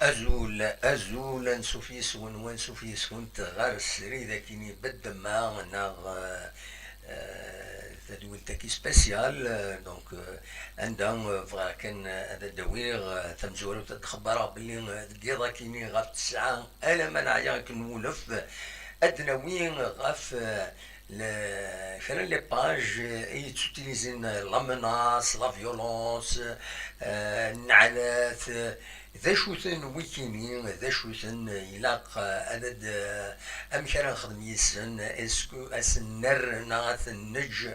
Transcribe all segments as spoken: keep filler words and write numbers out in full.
Azul, azul, ansuf yes-wen, wansuf yes-went ɣer srid akini beddemma neɣ, eh, eh, tadwilt-agi spéciale, eh, donc, eh, anda, eh, bɣiɣ kan, eh, ad d-awiɣ, eh, tamezwarut ad d-xebbareɣ belli, eh, deg yiḍ akini ɣef tesɛa alamma neɛya akken nwulef, ad d-nawi ɣef, eh, le-, kra n les pages, eh, i yettutilisin la menace, la violence, eh, nneɛlat, eh, d acu-ten wikini, d acu-ten, eh, ilaq, eh, ad, ad, eh, amek ara nexdem yis-sen, est-ce que ad sen-nerr neɣ ad ten-neǧǧ,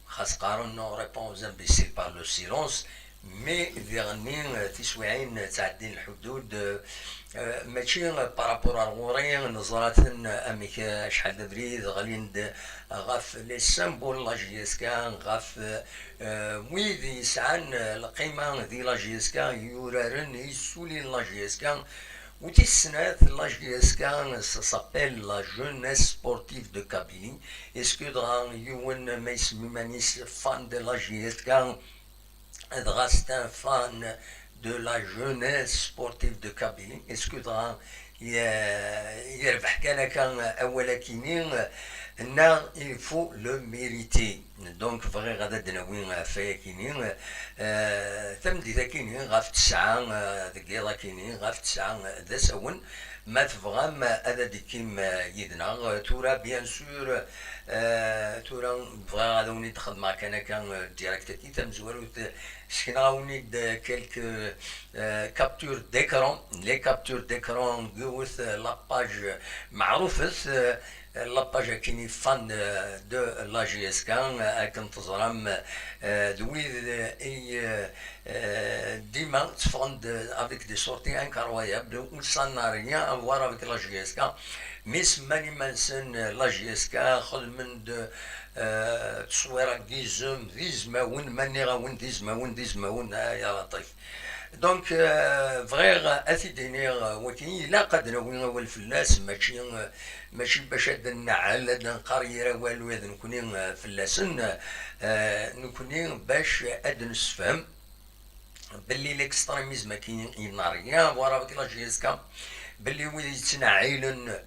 xas qqaren on répond aux imbéciles par le silence, mais diɣenni, eh, tiswiɛin ttɛeddin lḥudud, eh, eh, mačči, eh, par rapport ar ɣuri, neẓra-ten, eh, amek, eh, acḥal d abrid, ɣlin-d ɣef les symboles n la J S K, ɣef, eh, eh, wid yesɛan, eh, lqima di la J S K, yuraren, yessulin la J S K. U tis snat, la J S K, ça s'appelle la Jeunesse Sportive de Kabylie. Est-ce que dɣa yiwen ma ysemmi iman-is fan de la J S K, dɣa c'est un fan de la Jeunesse Sportive de Kabylie? Est-ce que dɣa ye-, yerbeḥ kan akka awal-akini, neɣ il faut le mériter? Donc, bɣiɣ ad d-nawi ɣef wayakini, eh, tameddit-akini ɣef tesɛa, eh, deg yiḍ-akini ɣef tesɛa, eh, d asawen. Ma tebɣam, eh, ad d-tekkim, eh, yid-neɣ, eh, tura, bien sûr, eh, tura bɣiɣ ad awen-id-xedmeɣ kan akka, eh, direct-agi tamezwarut, eh, sekneɣ-awen-id, eh, quelques, eh, captures d'écran. Les captures d'écran n yiwet, eh, la page meɛrufet, eh, la page akini fan, eh, de la J S K, eh, akken teẓram, eh, d wid, eh, i, eh, eh, dima tteffɣen-d avec des sorties incroyables, où ça n'a rien à voir avec la J S K. Mi semman iman-nsen, eh, la J S K, xedmen-d, eh, tteswira n yizem, d izmawen, ma nniɣ-awen d izmawen, d izmawen, ah, ya Laṭif. Donc, euh, bɣiɣ ad t-id-iniɣ, euh, wagi ilaq ad nawi awal fell-as, mačči, euh, mačči bac ad d-nneɛɛel, ad d-nqar yir awal ula d nekni, euh, fell-asen, euh, nekni bac ad d-nessefhem belli l'extrémisme-agi il n'a rien à voir avec la J S K, belli wid yettneɛɛilen,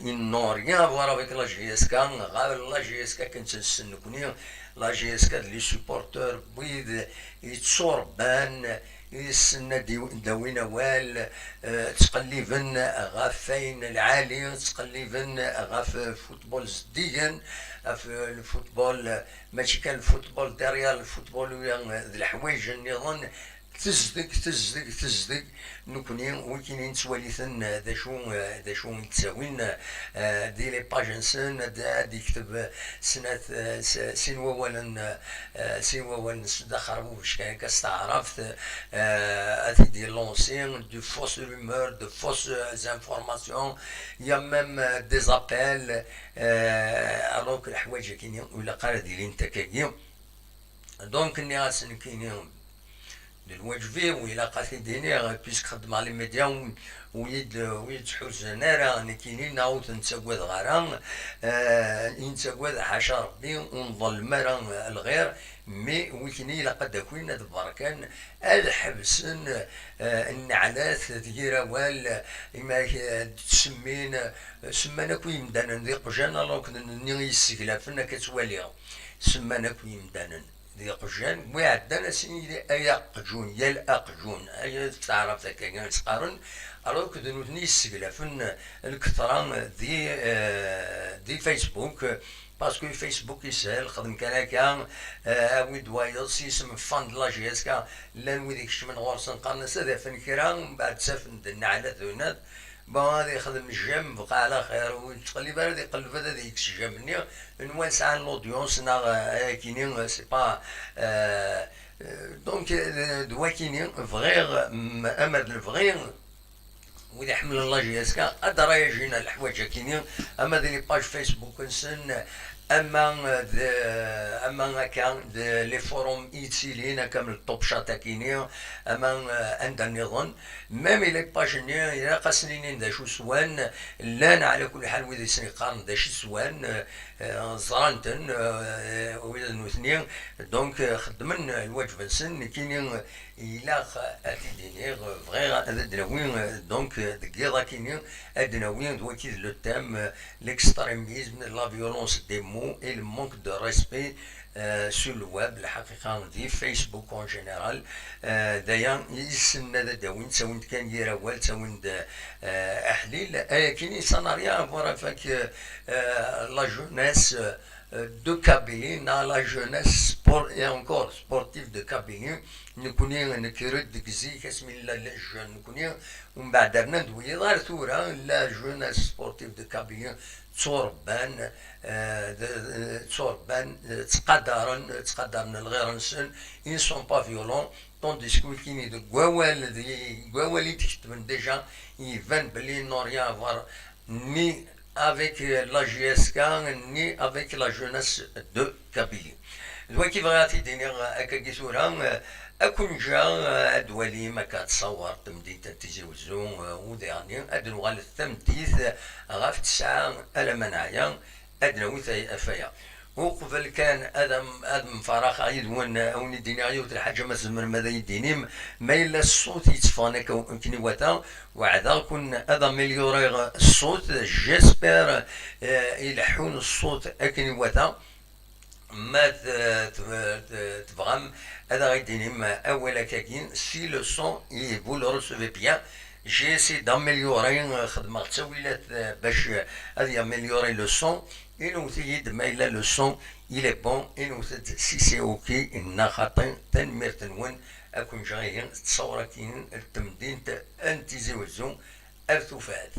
ils n'ont rien à voir avec la J S K, ɣer la J S K akken tt-nessen nekni, la J S K d les supporters n wid yetturebban, yessen ad d-awin awal, eh, ttqelliben ɣef wayen lɛali, ttqelliben ɣef football zeddigen, ɣef football, mačči kan football derrière football, d leḥwayeǧ nniḍen, tezdeg, tezdeg, tezdeg. Nekni, wikini nettwali-ten, eh, d acu, eh, d acu i d-ttawin, eh, di les pages-nsen, ad, ad d-yekteb, eh, snat, eh, s-, sin wawalen, eh, sin wawalen s daxel n ubucek akka s taɛrabt, eh, ad t-id-yellansi, de fausses rumeurs, de fausses, eh, informations, il y a même, eh, des appels, eh, alors que leḥwayeǧ-akini ur ilaq ara ad ilint akkagi. Donc, nniɣ-as nekkini, d lwaǧeb-iw, ilaq ad t-id-iniɣ, puisque xeddmeɣ les médias, ur, ur yi-d-, ur yi-d-ttḥuzan ara, nekkini neɣ ur ten-ttagadeɣ ara, eh, i nettagad ḥaca Rebbi, ur nḍellem ara lɣir, mais wikini ilaq ad d-akin, ad berrken, ad ḥebsen, eh, nneɛlat d yir awal, imi, eh, d-ttsemmin, eh, semman akk yimdanen d iqjan, alors que d nutni i yesseglafen, akka ttwaliɣ. Semman akk yimdanen d iqjan, wi ɛeddan a sin yili ay aqjun, yal aqjun, ay taɛrabt akka i s-qqaren, alors que d nutni yesseglafen lketra di, eh, di Facebook, parce que Facebook yeshel, xdem kan akka, eh, awi-d wayeḍ s yisem fan de la J S K, llan wid ikecmen ɣur-sen qqaren-as ad afen kra, mbeɛd ttafen-d nneɛlat d winat, Bon, ad yexdem j'aime, bqa ɛla xir, ur yettqellib ara, ad iqelleb ad, ad yekkes j'aime-nni, nwan sɛan l'audience, neɣ, euh, ayakini, euh, c'est pas, euh, euh, donc, euh, d wakini, bɣiɣ, mm, amer d lebɣi, wid iḥemmlen la J S K, ad d-rayajin ar leḥwayeǧ-akini, ama di les pages Facebook-nsen, ama d, ama akka d les forums i yettilin, akka am le Top Chat akini, ama, eh, anda nniḍen. Même les pages-nni, ilaq ad sen-inin d acu swan, llan ɛla kulli ḥal wid i sen-iqqaren d acu swan, eh, eh, ẓran-ten, eh, wid d nutni, donc, eh, xeddmen lwaǧeb-nsen, nekkini, eh, ilaq ad t-id-iniɣ, eh, bɣiɣ ad d-nawi, eh, donc, eh, deg yiḍ akini, ad d-nawi d waki d le thème, eh, l'extrémisme, la violence des mots et le manque de respect, euh, sur le web, lḥaqiqa, di Facebook en général. Euh, d aya i ssnen ad d-awin, ttawin-d kan yir awal, ttawin-d, euh, aḥlil. Ayakini, ça n'a rien à voir avec, euh, euh, la jeunesse, euh, de Kabylie, neɣ la jeunesse sport-, et encore sportive de Kabylie. Nekkni, nekr-d deg zik, asmi nella jeune nekkni, umbeɛd rnan-d wiyiḍ ar tura, la jeunesse sportive de Kabylie, tturebban, eh, d-, d-, tturebban, eh, ttqadaren, ttqadaren lɣir-nsen, ils ne sont pas violents, tandis que wikini deg wawal, deg wawal i d-ketben déjà, iban belli ils n'ont rien à voir ni avec, euh, la J S K, ni avec la jeunesse de Kabylie. D wagi bɣiɣ ad t-id-iniɣ, euh, akkagi tura, euh, ad ken-ǧǧeɣ, euh, ad d-twalim akka ad tṣawwer temdint n Tizi Wezzu, euh, udiɣ-nni, ad d-nuɣal tameddit, euh, ɣef tesɛa alamma neɛya, ad d-nawi tay-, ɣef waya. Uqbel kan ad am-, ad mfaraxeɣ yid-wen, ad wen-id-iniɣ yiwet n lḥaǧa, ma tzemrem ad iyi-d-tinim, ma yella ṣṣut yetteffɣen akka akken iwata, weɛdeɣ-ken ad amélioriɣ ṣṣut, j'espère, eh, ileḥḥun ṣṣut akken iwata. Ma t-, t-, t-, tebɣam ad aɣ-d-tinim awal akkagi, si le son, et vous le recevez bien, j'ai essayé d'améliorer, xedmeɣ ttawilat, eh, bac ad yaméliori le son, inwet-iyi-d ma yella le son il est bon, inwet-d si c'est ok, neɣ xaṭi. Tanemmirt-nwen, ad ken-ǧǧeɣ ihi d ttṣawra-agi n temdint n Tizi Wezzu ar tufat.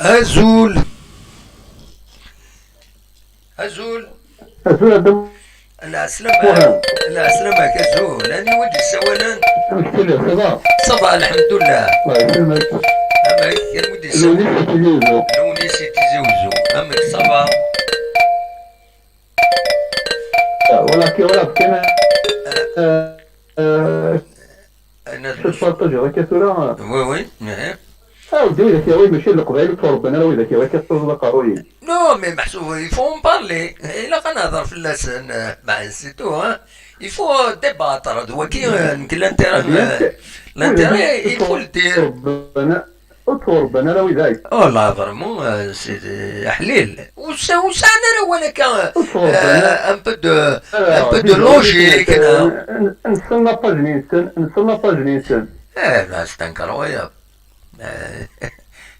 Azul. Azul. Azul a Dda Muḥend. Lɛeslama-k, azul. Aniwa i d-yessawalen? Amek telliḍ, ça va? Ça va, lḥemdullah. Allah yesselmek. Amek, aniwa i d-yessawalen? Lewnis i Tizi Wezzu. Lewnis i Tizi Wezzu. Amek, ça va? Wala ki, wala ki, euh, euh, Ana Tparṭajiḍ akka tura? Oui, oui, eh. Ah, wid ak yawi, mačči d Leqbayel ur ttwaṛebban ara wid ak yawi akka tettaẓeḍ aqerruy-ik. Non, mais meḥsub, il faut en parler. Ilaq ad nehder fell-asen, eh, ben, c'est tout, hein. Il faut, euh, débattre. D wagi, euh, nekk l'intérêt, bien sûr, euh, l'intérêt, il faut le dire. Ur ttwaṛebban ara wid ak. Oh là, vraiment, euh, c'est, euh, aḥlil. Ur sa-, ur sɛan ara awal akka, euh, un peu de, un peu de logique, euh, non? Nsel la page-nni-nsen, nsel la page-nni-nsen. Eh, là, c'est incroyable. Euh,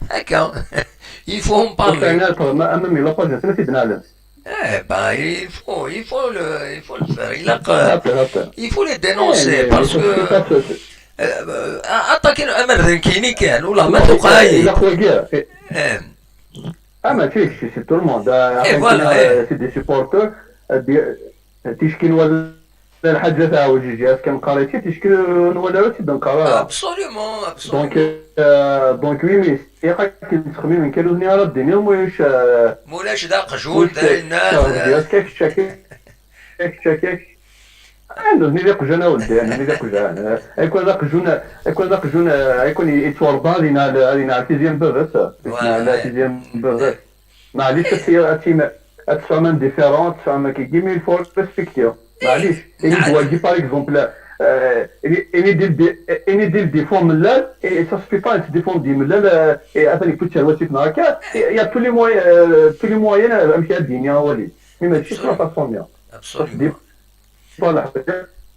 akka. Il faut en parler. Même la page-nni-nsen, c'est de. Eh ben, il faut, il faut le, il faut le faire. Il a que, il faut les dénoncer parce que, euh, euh, attaquer un Américain qui nique, nous la mettre au cahier. Eh. Ah, mais tu sais, c'est tout le monde. Et voilà, eh. C'est des supporters. Ticki nwala lḥaǧa teɛweǧ, ǧǧiɣ-as kan qqar-itt, ticki nwala ur tt-id-neqqar ara. Absolument, absolument. Donc, euh, donc oui, mais ilaq akken ttxemmimen kan, ur ten-ara d-tiniḍ, ma ulac, euh, ma ulac d aqjun, d ayenna, ǧǧiɣ-as kan kečč akka, kečč akka. Ah, nutni d iqjan a weldi, nutni d iqjan. Akken d aqjun, akken d aqjun, akken yettwaṛebba ad yenɛel, ad yenɛel tizya n baba-s. Voilà, ad yenɛel tizya n baba-s. Maɛlic, ad ti-, ad tim-, ad tesɛum un différent, ad tesɛum akkagi, mais il faut respecter. Maɛlic, ini-d wagi, par exemple, euh, ini, ini-d il dé-, ini-d il défend Mellal, et ça se fait pas, ad tdéfendiḍ Mellal, euh, et atan yewwi-d tarwa-s neɣ akka, il y a tous les moyens, euh, tous les moyens, euh, amek ad d-yini awal-is. Mais mačči s la façon-nni. Absolument. Voilà,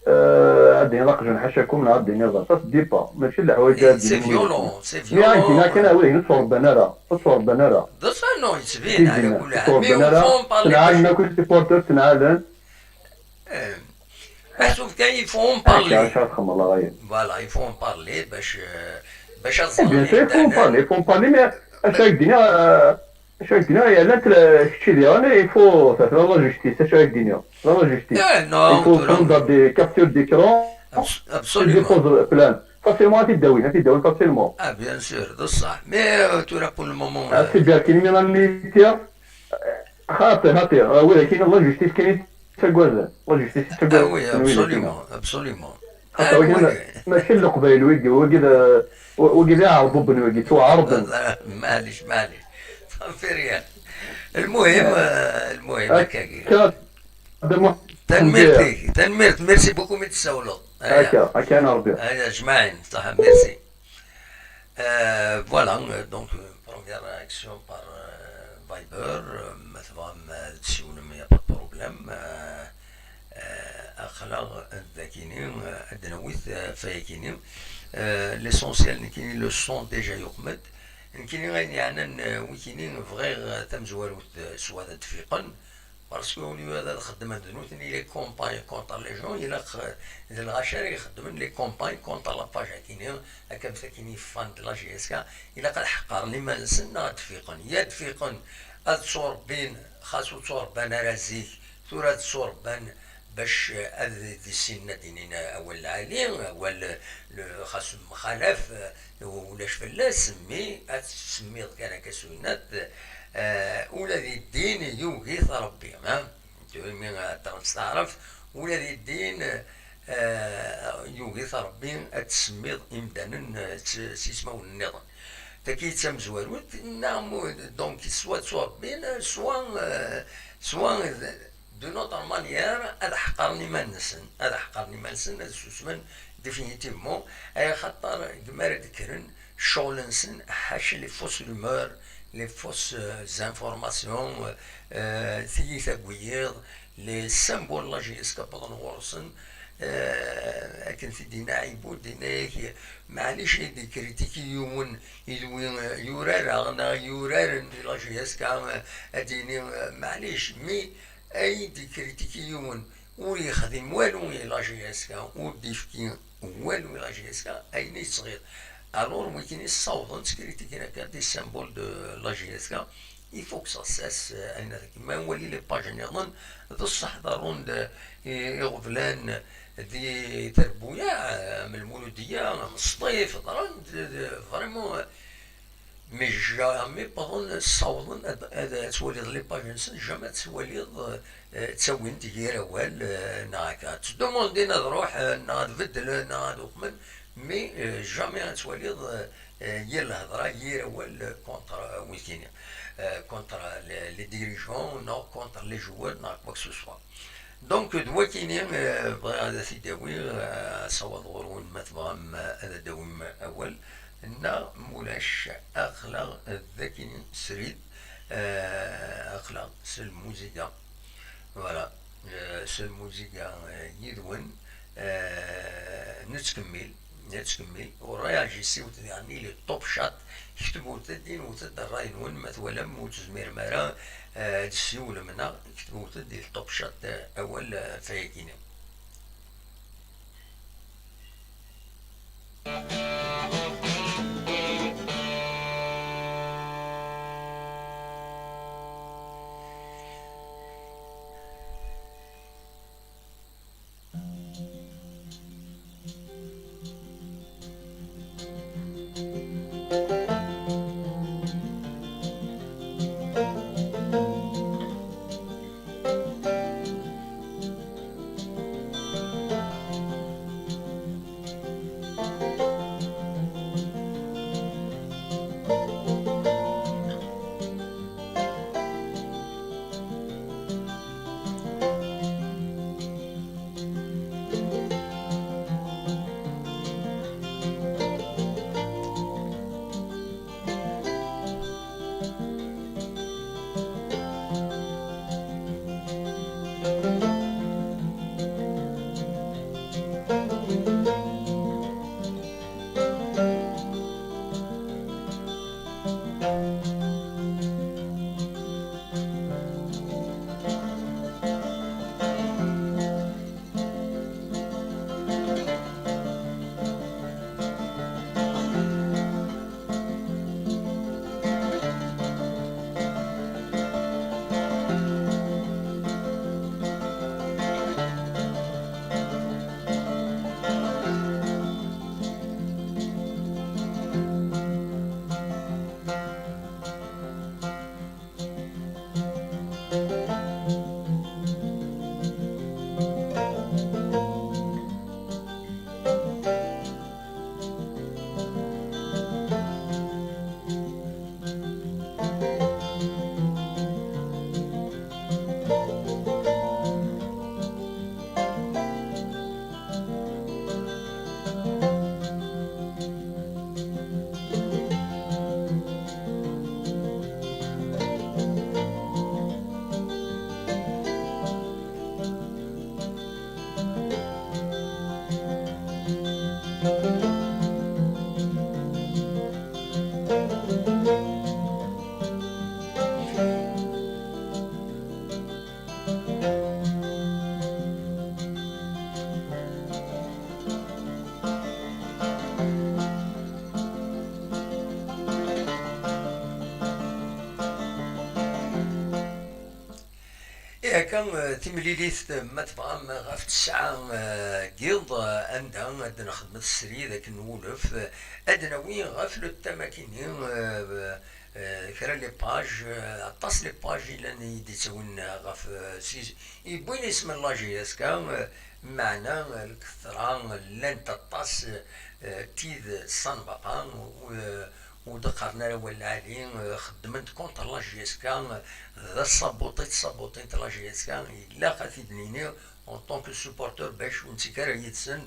euh, ad d-iniḍ aqjun ḥacakum, neɣ ad d-iniḍ aṭas, dépend. Mačči d leḥwayeǧ ara d-iniḍ. C'est violent, c'est violent. Mais ad d-iniḍ kan, ah, widak ur ttwaṛebban ara, ur ttwaṛebban ara. D ça, non, yettbin, ɛla kulli ḥal. Mais il faut en parler. Ttnaɛlen akk les supporters, ttnaɛlen. Eh, meḥsub kan, il faut en parler. Acu ara txedmeḍ, a ɣayet? Voilà, il faut en parler, bac, euh, bac ad ẓren imdanen. Eh bien sûr, il faut en parler, il faut en parler, mais acu ara k-d-iniɣ, euh, Acu ara k-d-iniɣ, yal la, kečči diɣen, il faut, ça, la justice, acu ara k-d-iniɣ? La justice. Eh, non, il faut prendre des captures d'écran, abs-, absolument. Et déposer plainte. Facilement, ad t-id-awin, ad t-id-awin facilement. Ah, bien sûr, d ṣṣeḥ. Mais, euh, tura, pour le moment, ah, euh, c'est bien, kini mi nniḍ, euh, xaṭi, xaṭi, euh, widak-nni, la justice kan i ttaggaden. La justice i ttaggaden. Ah oui, absolument, absolument. Xaṭer wagi ma-, mačči n Leqbayel wigi, wigi d, wigi d Iɛerbuben wigi, ttwaɛerben. Maɛlic, maɛlic. Ṣafi, rien. Lmuhim, eh, lmuhim, akka, akkagi. Akka, d amu-, tanemmirt-ik, tanemmirt, merci beaucoup mi d-tsawleḍ. Aya. Akka, akka, a Rebbi. Aya, jmaɛin, ṣaḥa, merci. Euh, voilà, euh, donc, euh, première réaction par, euh, Viber, euh, ma tebɣam, euh, ad tsiwlem, y a pas de problème. Euh, euh, aql-aɣ dakini, euh, ad d-nawi, euh, ɣef wayakini. Euh, l'essentiel, nekkini, le son déjà yuqem-d. Nekkini ayen yeɛnan, euh, wikini, bɣiɣ, euh, tamezwarut, euh, s wa ad d-fiqen. Parce que au lieu ad xeddmen d nutni les campagnes contre les gens, ilaq, euh, d lɣaci ara ixeddmen les campagnes contre la page akini, akka am takini fan de la J S K, ilaq ad ḥeqren iman-nsen neɣ ad d-fiqen. Ya d-fiqen ad ttwaṛebbin, xas ur ttwaṛebban ara zik, tura ad ttwaṛebban bac, euh, ad d-issinen ad d-inin awal lɛali, awal, euh, le, xas mxalaf, euh, ulac fell-as, mmi ad tt-tsemmiḍ kan akka s uyennat, eh, ula di ddin yugi-t Rebbi, ha? Imi, eh, teɣ-, testeɛref, ula di ddin, eh, yugi-t Rebbi ad tsemmiḍ imdanen, eh, s, s ismawen nniḍen. Tagi d tamezwarut, neɣ mu-, donc, swa ttwaṛebbin, swa, eh, swa, eh, d'une autre manière, ad ḥeqren iman-nsen, ad ḥeqren iman-nsen, ad susmen définitivement, ay axaṭer deg mi ara d-kkren, ccɣel-nsen ḥaca les fausses rumeurs, les fausses, euh, informations, euh, euh, tiyita n wiyiḍ, les symboles n la J S K wwḍen ɣur-sen, euh, akken t-id-yenna Ɛibud, yenna-yak, maɛlic, ad ikritiki yiwen, idwi, euh, yurar-aɣ, neɣ yuraren di la J S K, euh, ad d-yini, euh, maɛlic, mi ay d-ikritiki yiwen, ur yexdim walu i la J S K, ur d-yefki walu i la J S K, ayen i yettɣiḍ. Alors, wigini ssawḍen ttkritiki akka des symboles de la J S K. Il faut que ça cesse, euh, ayen ad ma wali les pages nniḍen, d ṣṣeḥ ḍerrun-d, euh, iɣeblan di terbuyaɛ, euh, am Lmuludiyya, am Sṭif, ḍran-d, euh, vraiment, euh, mais jamais wwḍen, ssawḍen ad, ad, ad twaliḍ les pages-nsen, jamais ad twaliḍ, euh, ttawin-d yir awal, euh, neɣ akka. Ttdumundin ad ruḥen, neɣ ad beddlen, neɣ ad uqmen, mais, euh, jamais ad twaliḍ, euh, euh, yir lhedra, yir awal, euh, contre, euh, wikini, euh, contre les, les dirigeants, neɣ contre les joueurs, neɣ quoi que ce soit. Donc, d wakini, euh, bɣiɣ ad t-id-awiɣ, euh, asawaḍ ɣur-wen, ma tebɣam, euh, ad d-awim awal, neɣ mulac, aql-aɣ d akini srid, euh, aql-aɣ s lmuziga. Voilà. Euh, s lmuziga, euh, yid-wen, euh, nettkemmil, nettkemmil. Ur réagissez-wen, yeɛni les top chat, ketbut-d, inwet-d ṛṛay-nwen, ma twalam ur tezmirem ara, euh, ad tessiwlem, neɣ ketbut-d les top chat, euh, awal, euh, ɣef wayagi-nni. Ihi akka, eh, timlilit, eh, ma tebɣam, eh, ɣef tesɛa, eh, n yiḍ, eh, anda ad nexdmet srid akken nwulef, eh, ad nawi ɣef le thème akini, eh, eh, kra les pages, eh, aṭas les pages i llan i d-ittawin, eh, ɣef, eh, si, yewwin isem n la J S K, eh, meɛna, eh, lketṛa, eh, llant aṭas, eh, tid s anbaqa, eh, ur d-qqaren ara awal lɛali, eh, xeddment contre la J S K, eh, d asabuṭi, tsabuṭint la J S K, ilaq ad t-id-nini en tant que supporter bac ur nettek ara yid-sen,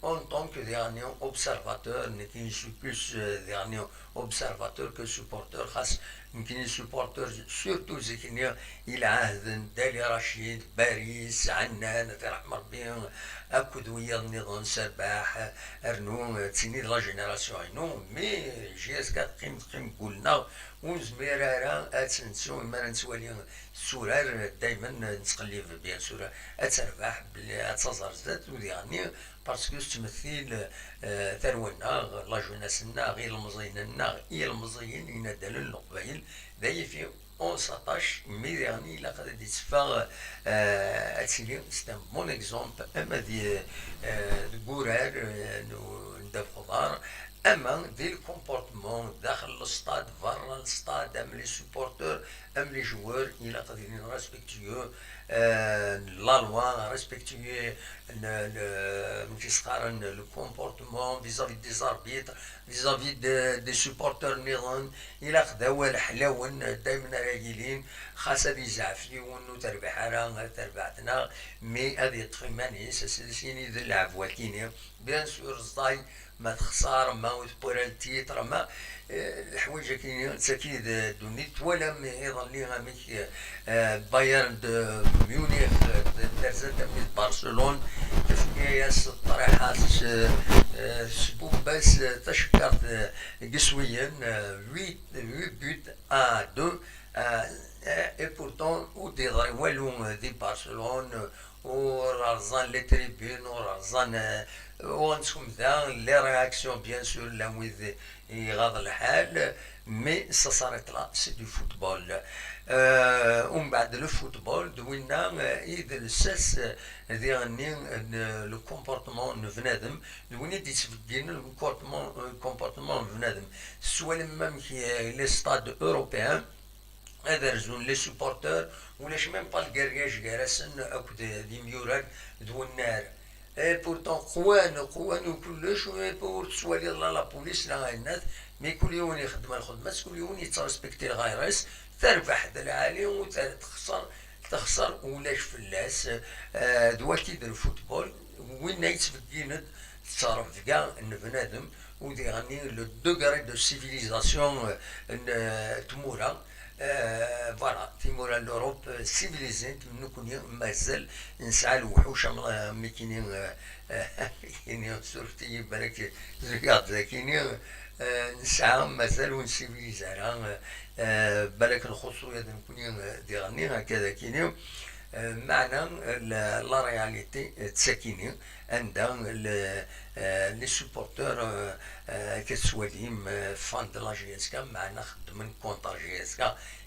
en tant que diɣenni observateur, nekk je suis plus, eh, diɣenni observateur que supporter, xas nekkini supporter surtout zik-nni i lɛahd n Dali Racid, Baris, Ɛennan, ad t-iṛḥem Ṛebbi, Akked wiyaḍ nniḍen, Serbaḥ, rnu d tini d la génération inu, mais J S K teqqim, teqqim deg wul-nneɣ, ur nezmir ara ad tt-nettu imi ara nettwali tetturar, daymen nettqellib bien sûr ad terbeḥ, belli ad taẓ ar zdat, u diɣenni parce que tettmettil, euh, tarwa-nneɣ, la jeunesse-nneɣ, ilemẓiyen-nneɣ, ilemẓiyen, inaddalen n Leqbayel, d ayifi on s'attache, mais diɣenni ilaq ad d-itteffeɣ, euh, ad tili, c'est un bon exemple, ama di, euh, deg urar, euh, n, n ddabex uḍar, ama di le comportement, daxel le stade, berra le stade, am les supporters, am les joueurs, ilaq ad ilin respectueux, euh, la loi, respectueux le, le, amek i s-qqaren, le comportement vis-à-vis des arbitres, vis-à-vis de, des supporters nniḍen, ilaq d awal ḥlawen, daymen ara yilin, xas ad izɛef yiwen ur terbiḥ ara, ad terbeḥ tneɣ, mais ad yeṭṭef iman-is, as-yini d lɛeb wakini, bien sûr, ẓẓay, ma texṣer, ma ur tewwi ara le titre, ma, eh, leḥwayeǧ akini, d tagi d ddunit. Twalam iḍelli amek, eh, Bayern de Munich, eh, terza tamit Barcelone, tefka-yas ṭṭriḥa s, eh, s bubbas, eh, tacekkart, eh, deg Iswiyen, eh, huit, huit buts à deux, eh, eh, et pourtant, ur d-yeḍri walu, eh, di Barcelone, eh, ur rẓan les tribunes, ur rẓan, eh, ur neskum da les réactions, bien sûr, llan wid iɣaḍ lḥal, mais ça s'arrête là, c'est du football. Euh, umbeɛd le football, d winna, eh, i d lsas, eh, diɣenni, n le comportement n bnadem, d win i d-yettbegginen le comportement, le comportement n bnadem. Tettwalim amek, eh, les stades européens, ad rzun les supporters, ulac même pas le guerriage gar-asen akked d imyurar d wennar. Et pourtant, qwan, qwan u kullec, et ur tettwaliḍ la la police, la ayennat, mais kul yiwen ixeddem lxedma-s, kul yiwen yettrespekti lɣayr-is, terbeḥ d lɛali, u ter-, texṣer, texṣer, ulac fell-as. Eh, d waki d lfutbol, winna yettbeggin-d ttrebga n bnadem, u diɣenni le degré de civilisation, eh, n, eh, tmura, eh, voilà, timura n l'Europe, eh, civilisent, nekkni mazal nesɛa lewḥuc am, am ikini, eh, eh, ikini, surfet-iyi, balak zwigaɣ-d dakini, eh, nesɛa mazal ur ncivilize ara, eh, eh, balak nxuṣṣu ya d nekkni, eh, diɣenni, akka dakini, eh, meɛna, eh, la, la réalité, eh, d sakini, anda le, eh, les supporters, eh, eh, akka tettwalim, eh, fan de la J S K, meɛna xeddmen contre J S K,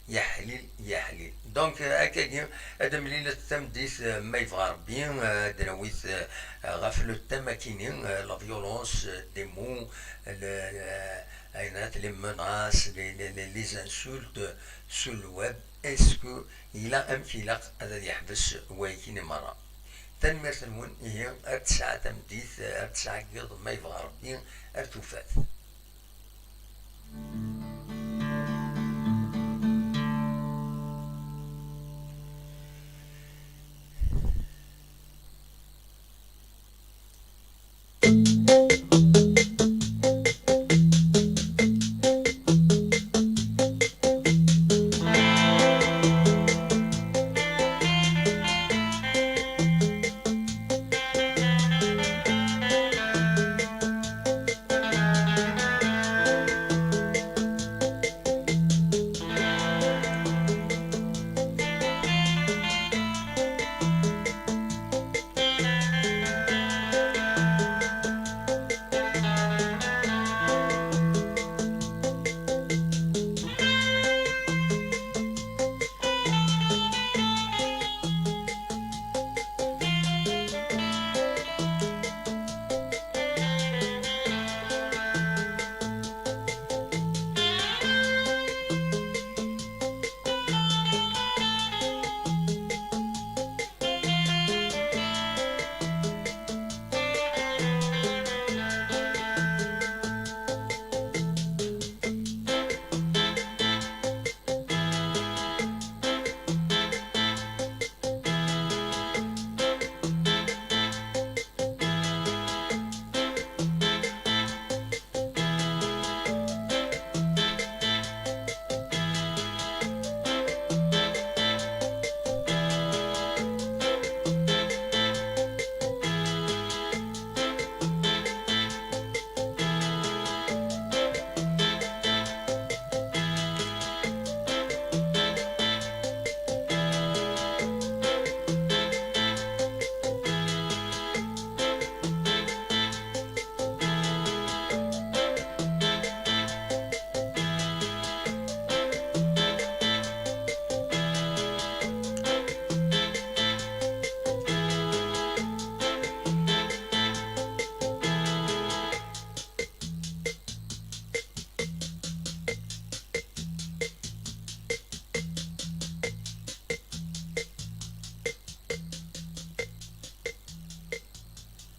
ya ḥlil, ya ḥlil. Donc, eh, akkagi, ad d-mlilet tameddit, eh, ma yebɣa Rebbi, eh, ad d-nawit, eh, ɣef le thème akini, eh, la violence, eh, des mots, le, eh, ayennat, les menaces, les, les, les, les insultes sur le web. Est-ce que yella amek ilaq ad, ad yeḥbes wayakini merra? Tanemmirt-nwen, ihi ar tesɛa tameddit, ar tesɛa n yiḍ, ma yebɣa Rebbi, ar tufat.